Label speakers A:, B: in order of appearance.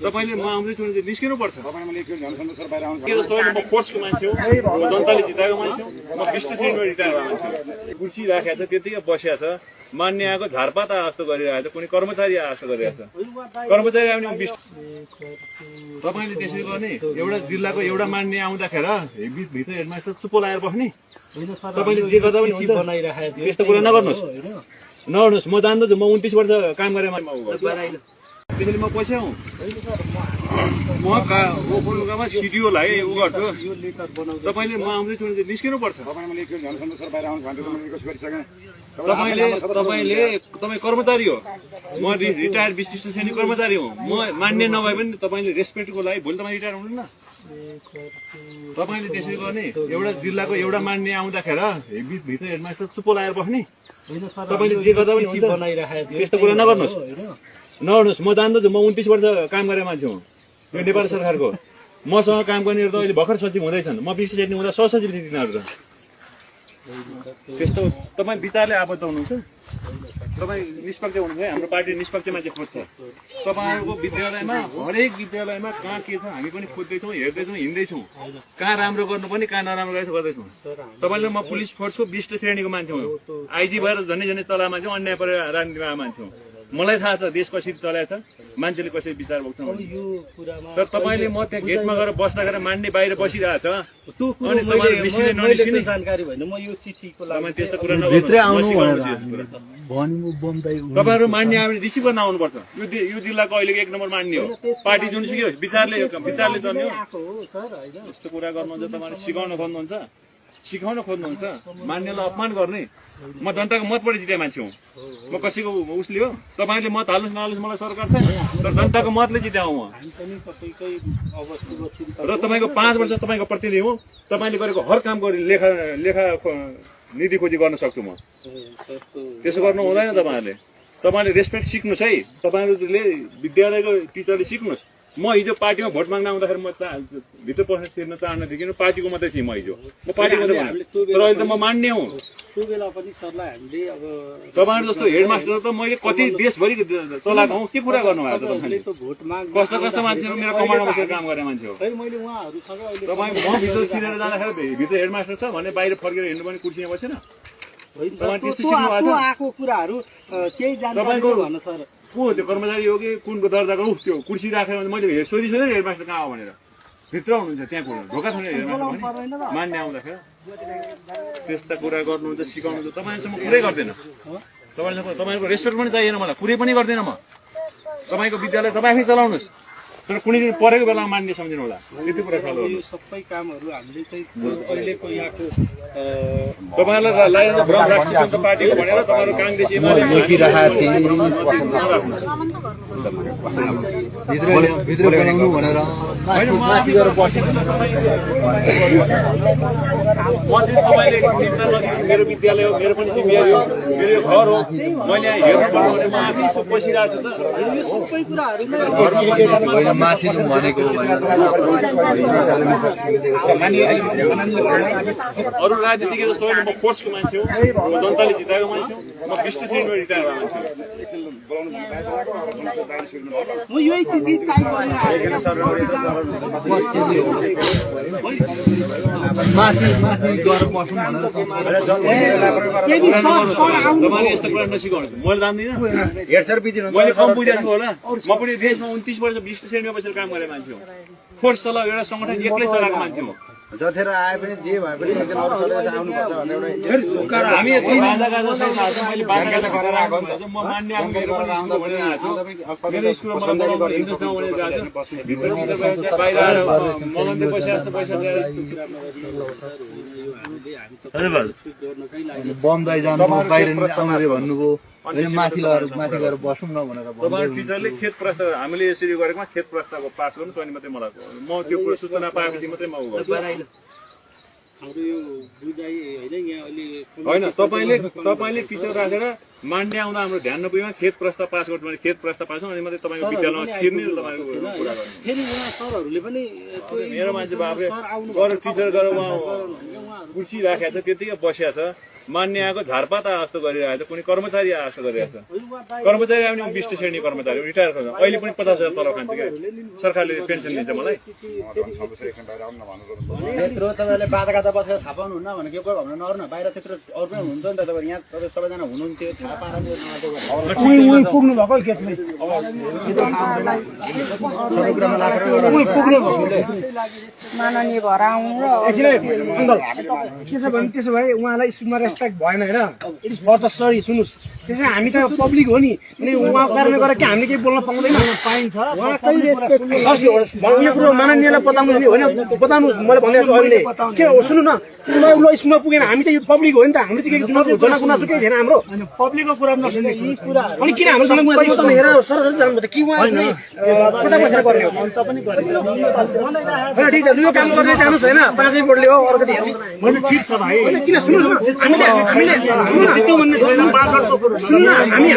A: तपाईले म आउँदैछु भने निस्किनु पर्छ। म फोर्सको मान्छे हो, जनताले जिताएको मान्छे हो, म विष्ट श्रेणीमा रिटायर भएको मान्छे। कुर्सी राखेको छ, त्यतिकै बसेको छ, मान्ने आएको झारपाता जस्तो गरिरहेको छ, कुनै कर्मचारी जस्तो गरिरहेको छ। कर्मचारी आउने विष्ट तपाईँले त्यसरी गर्ने। एउटा जिल्लाको एउटा मान्ने आउँदाखेरि भित्र हेडमास्टर चुप्पो लागेर बस्ने। तपाईँले जे गर्दा पनि हुन्छ, त्यस्तो कुरा नगर्नुहोस्। नगर्नुहोस्। म जान्दछु, म 29 वर्ष काम गरेँ। त्यसैले म पैसा हुँ। म ओखलढुङ्गामा सिडिओलाई उ गर्छु। तपाईँले म आउँदैछु भने निस्किनु पर्छ। तपाईँ कर्मचारी हो, म रिटायर्ड विशिष्ट श्रेणी कर्मचारी हो। म मान्य नभए पनि तपाईँले रेस्पेक्टको लागि भोलि तपाईँ रिटायर हुनुहुन्न। तपाईँले त्यसरी गर्ने। एउटा जिल्लाको एउटा मान्ने आउँदाखेरि भित्र हेडमास्टर चुप्पो लागेर बस्ने। तपाईँले जे गर्दा पनि हुन्छ, त्यस्तो कुरा नगर्नुहोस्। नगर्नुहोस्। म जान्दछु, म 29 वर्ष काम गरेर मान्छे हुँ यो नेपाल सरकारको। मसँग काम गर्नेहरू त अहिले भर्खर सचिव हुँदैछन्। म विशिष्ट श्रेणी हुँदा सहसचिव थिएँ तिनीहरू त। त्यस्तो तपाईँ विचारले आबद्ध हुनुहुन्छ। तपाईँ निष्पक्ष हुनुहुन्छ है। हाम्रो पार्टी निष्पक्ष मान्छे खोज्छ। तपाईँहरूको विद्यालयमा हरेक विद्यालयमा कहाँ के छ हामी पनि खोज्दैछौँ, हेर्दैछौँ, हिँड्दैछौँ। कहाँ राम्रो गर्नुपर्ने, कहाँ नराम्रो गर्दैछौँ। तपाईँले म पुलिस फोर्सको विष्ट श्रेणीको मान्छे हुँ। आइजी भएर झन्डै झन्डै चला मान्छे हुँ, अन्याय परेर राजनीतिमा मान्छे हुँ। मलाई थाहा छ देश कसरी चलाएको छ, मान्छेले कसरी विचार बोक्छन्। तर तपाईँले म त्यहाँ गेटमा गएर बस्दाखेरि मान्ने बाहिर बसिरहेको छ, अनि तपाईँले निस्किने ननिस्किने जानकारी भएन। म यो चिठीको लागि त्यस्तो कुरा नगर्नु। तपाईँहरू मान्ने आएर रिसिभ गर्न आउनुपर्छ। यो जिल्लाको अहिलेको 1 नम्बर मान्ने हो। पार्टी जुनसुकै होस्, विचारले चल्ने हो। यस्तो कुरा गर्नुहुन्छ, तपाईँले सिकाउन खोज्नुहुन्छ, सिकाउन खोज्नुहुन्छ, मान्नेलाई अपमान गर्ने। म जनताको मतबाट जिते मान्छे हुँ। म कसैको उसले हो। तपाईँले मत हाल्नुहोस् नहाल्नुहोस् मलाई सरकार छैन, तर जनताको मतले जिताउँ म। र तपाईँको 5 वर्ष तपाईँको प्रतिनिधि हुँ। तपाईँले गरेको हर कामको लेखा नीति खोजी गर्न सक्छु म। त्यसो गर्नु हुँदैन। तपाईँहरूले रेस्पेक्ट सिक्नुहोस् है। तपाईँहरूले विद्यालयको टिचरले सिक्नुहोस्। म हिजो पार्टीमा भोट माग्न आउँदाखेरि म भित्र पस्न छिर्न चाहन्न थिएँ, किन पार्टीको मात्रै थिएँ म हिजो। म पार्टीको मात्रै भने, तर अहिले त म मान्ने हुँ। तपाईँहरू जस्तो हेडमास्टर त मैले कति देशभरि चलाएको हुँ। के कुरा गर्नुभएको त तपाईँले? कस्तो कस्तो मान्छेहरू मेरो कमान्डमा बसेर काम गर्ने मान्छे हो। तपाईँ म भित्र छिरेर जाँदाखेरि भित्र हेडमास्टर छ भने बाहिर फर्केर हिँड्नु पनि कुर्सीमा बसेन। तपाईँ त्यस्तो सिक्नु भएको छ। को हो त्यो कर्मचारी हो कि कुनको दर्जाको त्यो कुर्सी राखेर मैले सोधिसोधेँ हेडमास्टर कहाँ हो भनेर। भित्र हुनुहुन्छ त्यहाँ को ढोका छैन हेडमास्टर मान्ने आउँदाखेरि। त्यस्ता कुरा गर्नुहुन्छ, सिकाउनुहुन्छ। तपाईँसँग कुरै गर्दैन। तपाईँको रेस्पेक्ट पनि चाहिएन मलाई, कुरै पनि गर्दैन म। तपाईँको विद्यालय तपाईँ आफै चलाउनुहोस्, तर कुनै दिन परेको बेलामा मान्ने सम्झिनु होला। त्यति कुरा ख्याल गर्नु। सबै कामहरू हामीले चाहिँ अहिलेको यहाँको तपाईँहरूलाई लागेको भ्रम राष्ट्रिय पार्टीको भनेर तपाईँहरू काङ्ग्रेस एमाले भित्र बोलाउनु भनेर माथि गएर बसेको। मेरो विद्यालय हो, मेरो पनि जिम्मेवारी हो, मेरो घर हो। मैले यहाँ हेर्नुपर्छ भने म आफै बसिरहेको छु त। यो सबै कुराहरू माथि भनेको अरू राजनीतिक सबैले म फोर्सको मान्छे हो, जनताले जिताएको मान्छे हो, म विष्ट श्रेणीमा रिटायर भएको मान्छे हो। यही स्थिति माथि गएर बस्नु भनेर तपाईँले यस्तो कुरा नसिकाउनुहोस्। मैले जान्दिनँ, मैले कम बुझेको होला। म पनि देशमा 29 वर्ष विष्ट श्रेणीमा बसेर काम गरेर मान्छे हो। फोर्स चलाएको एउटा सङ्गठन एक्लै चलाएको मान्छे हो। जथेर आए पनि जे भए पनि हामी मैले बाहिर गरेर आएको म मान्ने आएको मेरो पनि स्कुल भनेर आएको छु। मेरो स्कुलमा मलाई हिन्दू भनेर गएको भित्र बाहिर आएर मगन्दै पैसा जस्तो पैसा बमदाई जानु बाहिर आउने भन्नुभयो। माथि गएर बसौँ न भनेर तपाईँ टिचरले खेत प्रस्ताव हामीले यसरी गरेकोमा खेत प्रस्ताव पास गर्नु अनि मात्रै मलाई म त्यो सूचना पाएपछि मात्रै म होइन। तपाईँले टिचर राखेर मान्ने आउँदा हाम्रो ध्यान नपुगेमा खेत प्रस्ताव पास गर्नु भने खेत प्रस्ताव पास गर्नु अनि मात्रै तपाईँको विद्यालयमा छिर्ने तपाईँको कुरा गर्नु। मेरो मान्छे बाबुले गएर टिचर गरेर उहाँ कुर्सी राखेको छ, त्यतिकै बसिया छ, मान्यको झारपात जस्तो गरिरहेको छ, कुनै कर्मचारी जस्तो गरिरहेको छ। कर्मचारी आउने 20 श्रेणी कर्मचारी रिटायर गर्छ, अहिले पनि 50,000 तलब खान्छ क्या, सरकारले पेन्सन दिन्छ मलाई।
B: त्यत्रो तपाईँले बाटाघाटा बसेर थाहा पाउनुहुन्न भने के कोही भन्नु नगर्नु, बाहिर त्यत्रो अरू पनि हुनुहुन्छ नि त, तपाईँ यहाँ तपाईँ सबैजना हुनुहुन्थ्यो, थाहा पाएर
C: पुग्नु भएको खेतमै
D: माननीय भएर आउनु र
C: अङ्कल के छ भने त्यसो भए उहाँलाई स्कुलमा रेस्पेक्ट भएन होइन, it is for the sorry. सुन्नुहोस्, त्यसै हामी त पब्लिक हो नि, अनि उहाँको कारणले गर्दा के हामीले केही बोल्न पाउँदैन, पाइन्छ उहाँकै रेस्पेक्ट। यो कुरो माननीयलाई बताउनु नि होइन, बताउनुहोस्, मैले भनेको छु अहिले के हो सुन्नु न, उसलाई स्कुलमा पुगेन, हामी त यो पब्लिक हो नि त, हामीले चाहिँ केही जनाकुनासो केही थिएन हाम्रो पब्लिकको कुरा नसुन्ने यी कुरा। अनि किन हाम्रो जनाकुनासो हेरेर सरसरी जानुभयो त, कि उहाँले कता बसेर गर्ने हो होइन? ठिक छ, यो काम गर्दै जानुहोस् होइन, 5 बोर्डले हो अर्को हेर्नु ठिक छ भाइ, किन सुन्नुहोस् हामीले सुन्नु हामी